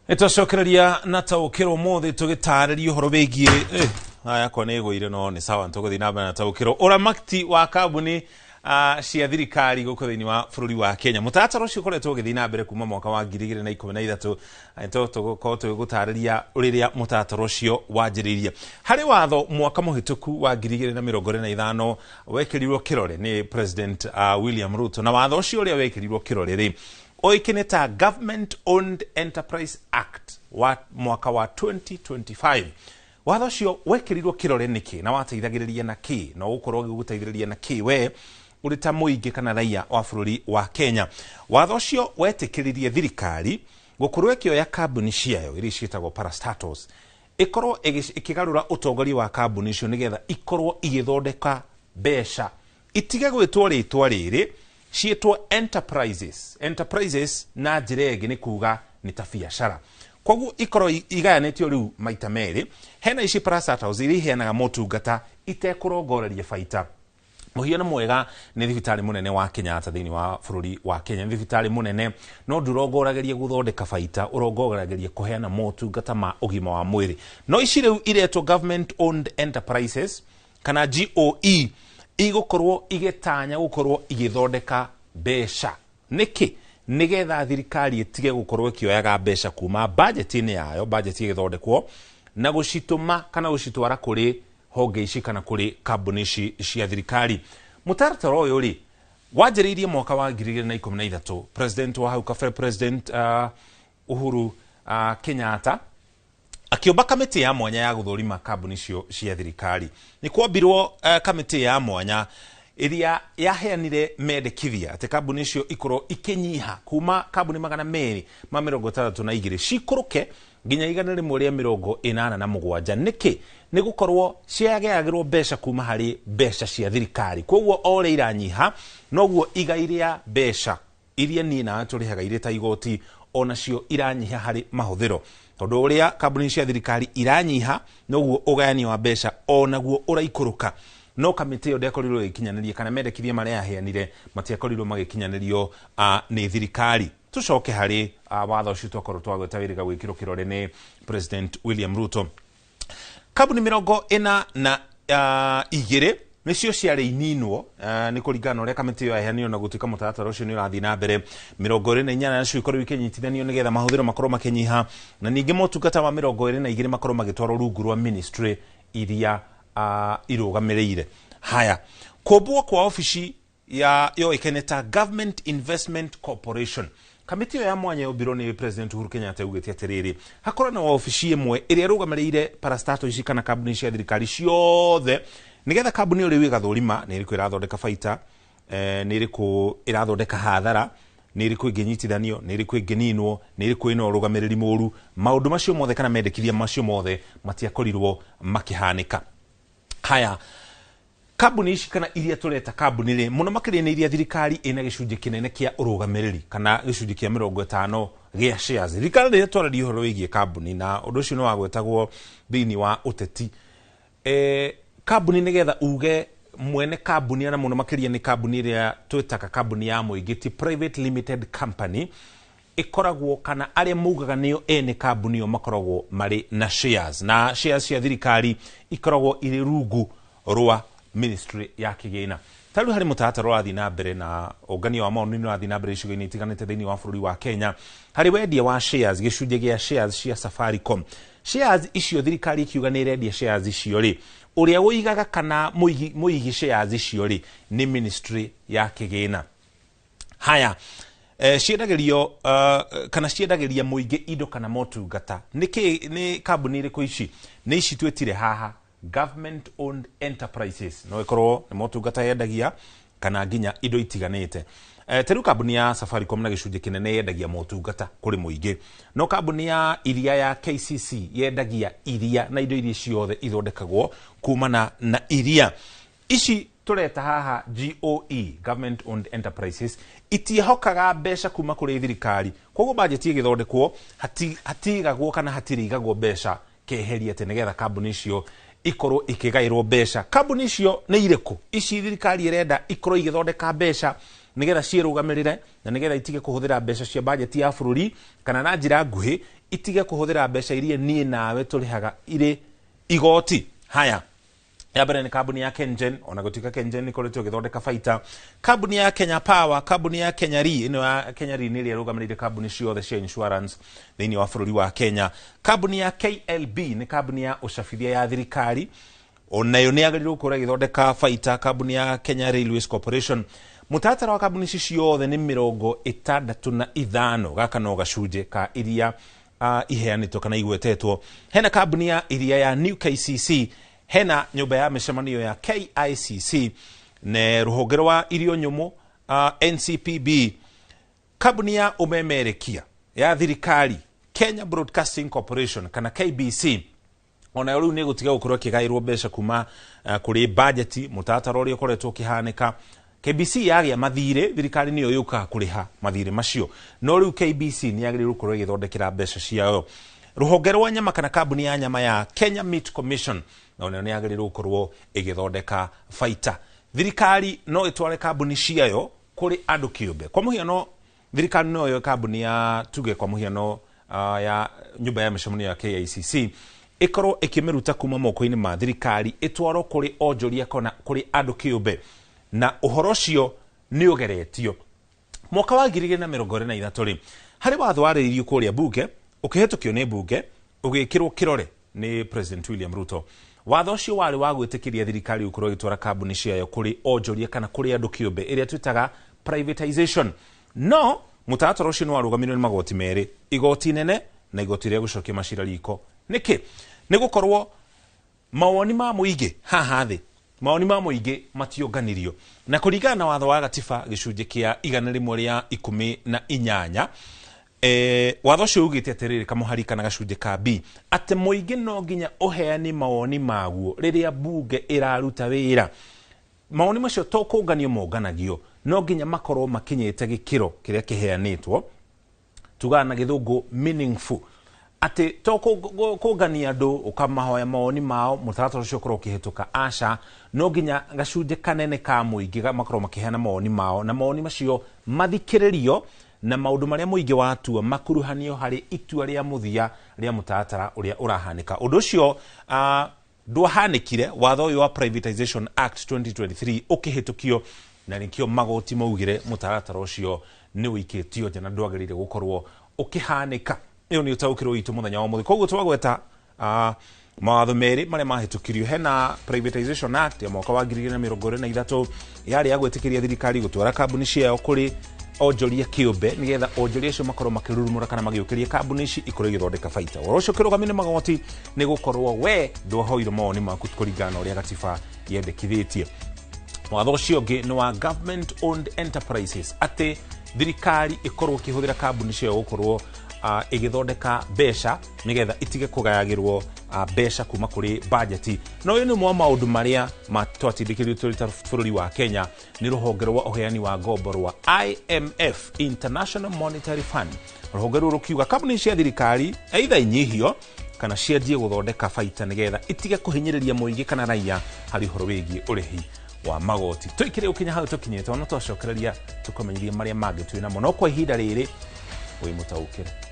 Nĩtwacokereria na taũkĩrwo ũmũthĩ tũgĩtarĩria ũhoro wĩgiĩ yakwa nĩ ĩgũire, no nĩ sawa, tũgũthiĩ na mbere na taũkĩrwo ũramati wa kambuni cia thirikari gũkũ thĩinĩ wa bũrũri wa Kenya. Mũtaratara ũcio ũkoretwo ũgĩthiĩ na mbere kuma mwaka wa 2013. Tũgũkorwo tũgĩgũtarĩria rĩrĩa mũtaratara ũcio wanjĩrĩirie. Harĩ watho mwaka mũhĩtũku wa 2025 wekĩrirwo kĩrore nĩ President William Ruto, na watho ũcio ũrĩa wekĩrirwo kĩrore rĩ oĩkĩne ta Government Owned Enterprise Act wa mwaka wa 2025. Watho ũcio wekĩrirwo kĩrore nĩkĩ, na wateithagĩrĩria na kĩ, na ũgũkorwo ũgĩgũteithĩrĩria na kĩ we ũrĩ ta mũingĩ kana raia wa bũrũri wa Kenya? Watho ũcio wetĩkĩririe thirikari gũkorwo ĩkĩoya kambuni ciayo iria ciĩtagwo parastatals, ĩkorwo ĩkĩgarũra ũtongoria wa kambuni icio nĩgetha ikorwo igĩthondeka mbeca, itige gwĩtwo rĩtwa rĩrĩ, ciĩtwo enterprises. Enterprises na njĩra ĩngĩ nĩ kuga nĩ ta biacara. Koguo ikorwo igayanĩtio rĩu maita merĩ. Hena ici parastatals iria iheanaga motungata itekũrongoreria baita. Mũhiano mwega nĩ thibitarĩ mũnene wa Kenyatta thĩinĩ wa bũrũri wa Kenya. Nĩ thibitarĩ mũnene, no ndũrongorageria gũthondeka baita, ũrongorageria kũheana motungata ma ũgima wa mwĩrĩ. No ici rĩu iretwo government owned enterprises kana GOE igũkorwo igĩtanya gũkorwo igĩthondeka mbeca. Nĩkĩ? Nĩgetha thirikari ĩtige gũkorwo ĩkĩoyaga mbeca kuma bajeti-inĩ yayo, bajeti ĩgĩthondekwo, na gũcitũma kana gũcitwara kũrĩ honge ici kana kũrĩ kambuni ici cia thirikari. Mũtaratara ũyũ rĩ wanjĩrĩirie mwaka wa 2013. President wa hau kabere, President Uhuru Kenyatta, akĩũmba kamĩtĩ ya mwanya ya gũthũrima kambuni icio cia thirikari. Nĩ kwambirwo kamĩtĩ ya mwanya ĩrĩa yaheanire mendekithia atĩ kambuni icio ikorwo ikĩnyiha kuma kambuni 262 cikũrũke nginya 187. Nĩkĩ? Nĩ gũkorwo ciagĩagĩrwo mbeca kuma harĩ mbeca cia thirikari. Koguo o ũrĩa iranyiha, noguo igai rĩa mbeca iria niĩ nawe tũrĩhaga irĩ ta igoti onacio iranyiha harĩ mahũthĩro, tondũ ũrĩa kambuni cia thirikari iranyiha, noguo ũgayanio wa mbeca onaguo ũraikũrũka. No kamĩtĩ ĩyo ndĩakorirwo ĩgĩkinyanĩria, kana mendekithia marĩa yaheanire matiakorirwo magĩkinyanĩrio nĩ thirikari. Tũcoke harĩ watho ũcio twakorwo twagweta wĩrĩga gwĩkĩrwo kĩrore nĩ President William Ruto. Kambuni 42 nĩcio ciarĩ ininwo, nĩ kũringana na ũrĩa kamĩtĩ ĩyo yaheanirwo, na gũtuĩka mũtaratara ũcio nĩ ũrathiĩ na mbere. 28 nacio ikorwo ikĩnyitithanio nĩgetha mahũthĩro makorwo makĩnyiha, na ningĩ motungata ma 22 makorwo magĩtwarwo rungu rwa ministry iria irũgamĩrĩire. Haya, kũmbwo kwa obici ya yoĩkaine ta Government Investment Corporation. Kamĩtĩ ĩyo ya mwanya yombirwo nĩ President Uhuru Kenyatta yugĩte atĩrĩrĩ, hakorwo na waobici ĩmwe ĩrĩa ĩrũgamĩrĩire parastatal ici kana kambuni cia thirikari ciothe, nĩgetha kambuni ĩyo rĩu ĩgathũrima nĩ ĩrĩkũ ĩrathondeka baita, nĩ ĩrĩkũ ĩrathondeka hathara, nĩ ĩrĩkũ ĩngĩnyitithanio, nĩ ĩrĩkũ ĩngĩninwo, nĩ ĩrĩkũ ĩna ũrũgamĩrĩri mũru. Maũndũ macio mothe kana mendekithia macio mothe matiakorirwo makĩhanĩka. Haya, kambuni ici kana iria tũreta kambuni rĩ, mũno makĩria nĩ iria thirikari ĩna gĩcunjĩ kĩnene kĩa ũrũgamĩrĩri kana gĩcunjĩ kĩa 50 gĩa shares. Thirikari rĩrĩa twararia ũhoro wĩgiĩ kambuni, na ũndũ ũcio nĩ wagwetagwo thĩinĩ wa ũteti, kambuni nĩgetha uge mwene kambuni, na mũno makĩria nĩ kambuni ĩrĩa twĩtaga kambuni ya mũingĩ, ti private limited company, ĩkoragwo kana arĩa maugaga nĩo ene kambuni ĩyo makoragwo marĩ na shares, na shares cia thirikari ikoragwo irĩ rungu rwa ministry ya kĩgĩna. Ta rĩu harĩ mũtaratara ũrathiĩ na mbere na ũngania wa maũndũ nĩ ũrathiĩ na mbere icigo-inĩ itiganĩte thĩinĩ wa bũrũri wa Kenya harĩ wendia wa shares, gĩcunjĩ gĩa shares cia Safaricom. Shares icio thirikari ikiuga nĩ ĩrendia shares icio rĩ, ũrĩa ũigaga kana mũigi shares icio rĩ nĩ ministry ya kĩgĩna. Haya, ciendagĩrio kana ciendagĩria mũingĩ indo kana motungata. Nĩ nĩ kambuni irĩkũ ici? Nĩ ici twĩtire haha government owned enterprises. No ĩkorwo nĩ motungata yendagia kana nginya indo itiganĩte. Ta rĩu kambuni ya Safaricom na gĩcunjĩ kĩnene yendagia motungata kũrĩ mũingĩ, no kambuni ya iria ya KCC yendagia iria na indo iria ciothe ithondekagwo kumana na iria. Ici tũreta haha GOE, government owned enterprises, itiĩhokaga mbeca kuma kũrĩ thirikari. Koguo bajeti ĩgĩthondekwo hatigagwo kana hatirigagwo mbeca keheria atĩ nĩgetha kambuni icio ikorwo ikĩgaĩrwo mbeca. Kambuni icio nĩ irĩkũ? Ici thirikari ĩrenda ikorwo igĩthondeka mbeca. Nĩgetha ciĩrũgamĩrĩre na nĩgetha itige kũhũthĩra mbeca cia bajeti ya bũrũri, kana na njĩra nguhĩ itige kũhũthĩra mbeca iria niĩ nawe tũrĩhaga irĩ igoti. Haya, ya mbere nĩ kambuni ya Kengen, ona gũtuĩka Kengen nĩ ĩkoretwo ĩgĩthondeka baita. Kambuni ya Kenya Power, kambuni ya Kenya Re, ĩno ya Kenya Re nĩ ĩrĩa ĩrũgamĩrĩire kambuni ciothe cia insurance thĩinĩ wa bũrũri wa Kenya. Kambuni ya KLB nĩ kambuni ya ũcabithia ya thirikari, onayo nĩ yagĩrĩirwo gũkorwo ĩgĩthondeka baita. Kambuni ya Kenya Railways Corporation. Mũtaratara wa kambuni ici ciothe nĩ 65. Gaka no gacunjĩ ka iria iheanĩtwo kana igwetetwo. Hena kambuni ya iria ya New KCC, hena nyũmba ya mĩcemanio ya KICC, ne rũhonge rwa irio nyũmũ NCPB, kambuni ya ũmemerekia ya thirikari Kenya Broadcasting Corporation kana KBC, onayo rĩu nĩ gũtiga gũkorwo ĩkĩgaĩrwo mbeca kuma kũrĩ bajeti. Mũtaratara ũrĩa ũkoretwo ũkĩhanĩka, KBC yagĩa mathirĩ, thirikari nĩyo yũkaga kũrĩha mathirĩ macio, no rĩu KBC nĩ yagĩrĩirwo gũkorwo ĩgĩthondekera mbeca ciayo. Rũhonge rwa nyama kana kambuni ya nyama ya Kenya Meat Commission onayo nĩ yagĩrĩirwo gũkorwo ĩgĩthondeka baita. Thirikari no ĩtware kambuni ciayo kũrĩ andũ kĩũmbe. Kwa mũhiano, thirikari no yoe kambuni ya, tuge kwa mũhiano, ya nyũmba ya mĩcemanio ya KICC, ĩkorwo ĩkĩmĩruta kuma moko-inĩ ma thirikari ĩtwarwo kũrĩ onjoria kana kũrĩ andũ kĩũmbe, na ũhoro ũcio nĩ ũgeretio mwaka wa 2023. Rĩ harĩ watho warĩrĩirio kũrĩa bunge, ũkĩhetũkio nĩ bunge, ũgĩkĩrwo kĩrore nĩ President William Ruto. Watho ũcio warĩ wa gwĩtĩkĩria thirikari gũkorwo ĩgĩtwara kambuni ciayo kũrĩ onjoria kana kũrĩ andũ kĩũmbe, ĩrĩa twĩtaga privatization. No mũtaratara ũcio nĩ warũgamirio nĩ magoti merĩ, igoti nene na igoti rĩa gũcokia macira riko. Nĩkĩ? Nĩ gũkorwo mawoni ma mũingĩ haha thĩ, mawoni ma mũingĩ mationganirio, na kũringana na watho wa gatiba gĩcunjĩ kĩa 118, watho ũcio ugĩte atĩrĩrĩ, kamũhari kana gacunjĩ ka B, atĩ mũingĩ no nginya ũheane mawoni maguo rĩrĩa bunge ĩraruta wĩra. Mawoni macio to kũnganio monganagio, no nginya makorwo makinyĩte gĩkĩro kĩrĩa kĩheanĩtwo, tugaga na gĩthũngũ meaningful, atĩ to kũngania andũ ũkamahoya mawoni mao mũtaratara ũcio ũkorwo ũkĩhĩtũka. Aca, no nginya gacunjĩ kanene ka mũingĩ makorwo makĩheana mawoni mao, na mawoni macio mathikĩrĩrio, na maũndũ marĩa mũingĩ watua makuruhanio harĩ itua rĩa mũthia rĩa mũtaratara ũrĩa ũrahanĩka. Ũndũ ũcio ndwahanĩkire watho ũyũ wa Privatization Act 2023 ũkĩhĩtũkio, na nĩkĩo magoti maugire mũtaratara ũcio nĩ ũikĩtio nja na ndwagĩrĩire gũkorwo ũkĩhanĩka. Ĩyo nĩ ũtaũkĩrwo witũ mũthenya wa mũthĩ. Koguo twagweta mawatho merĩ marĩa mahĩtũkirio. Hena Privatization Act ya mwaka wa 2023, yarĩ ya gwĩtĩkĩria thirikari gũtwara kambuni ciayo kũrĩ onjoria kĩũmbe, nĩgetha onjoria acio makorwo makĩrurumũra kana magĩũkĩria kambuni ici ikorwo igĩthondeka baita. Ũhoro ũcio ũkĩrũgamio nĩ magoti nĩ gũkorwo we ndwahoire mawoni maku kũringana na ũrĩa gatiba yendekithĩtie. Watho ũcio ũngĩ nĩ wa government owned enterprises, atĩ thirikari ĩkorwo ĩkĩhũthĩra kambuni ciayo gũkorwo ĩgĩthondeka mbeca, nĩgetha itige kũgayagĩrwo mbeca kuma kũrĩ bajeti. Na ũyũ nĩ ũmwe wa maũndũ marĩa twatindĩkĩrĩrio tũrĩ ta bũrũri wa Kenya nĩ rũhonge rwa ũheani wa ngombo rwa IMF, International Monetary Fund. Rũhonge rũrũ rũkiuga kambuni cia thirikari either inyihio kana cianjie gũthondeka baita, nĩgetha itige kũhinyĩrĩria mũingĩ kana raia harĩ ũhoro wĩgiĩ ũrĩhi wa magoti. Tũikire ũkinya hau tũkinyĩte, ona twacokereria tũkamenyeria marĩa mangĩ twĩ namo, no kwa ihinda rĩrĩ wĩ mũtaũkĩre.